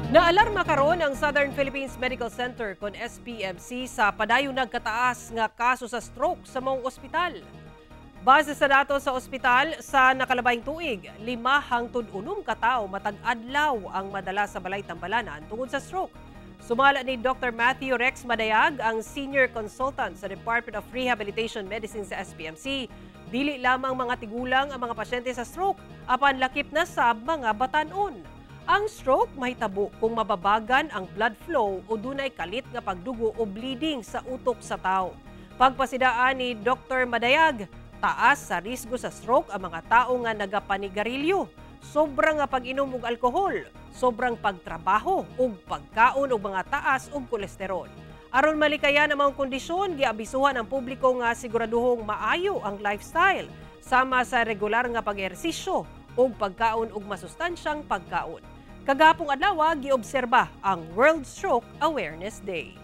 Naalarma karon ang Southern Philippines Medical Center kon SPMC sa padayon nagkataas nga kaso sa stroke sa maong ospital. Base sa datos sa ospital, sa nakalabayng tuig, 5 hangtod 6 ka tawo matag adlaw ang madala sa balay tambalanan tungod sa stroke. Sumala ni Dr. Matthew Rex Madayag, ang senior consultant sa Department of Rehabilitation Medicine sa SPMC, dili lamang mga tigulang ang mga pasyente sa stroke, apan lakip na sa mga batanon. Ang stroke mahitabo kung mababagan ang blood flow o dunay kalit nga pagdugo o bleeding sa utok sa tao. Pagpasidaan ni Dr. Madayag, taas sa risgo sa stroke ang mga tao nga nagapanigarilyo, sobrang nga pag-inom og alkohol, sobrang pagtrabaho ug pagkaon og mga taas og kolesterol. Aron malikayan ang mga kondisyon, giabisuhan ang publiko nga siguraduhong maayo ang lifestyle sama sa regular nga pag-ehersisyo ug pagkaon og masustansyang pagkaon. Kagahapong adlaw, giobserba ang World Stroke Awareness Day.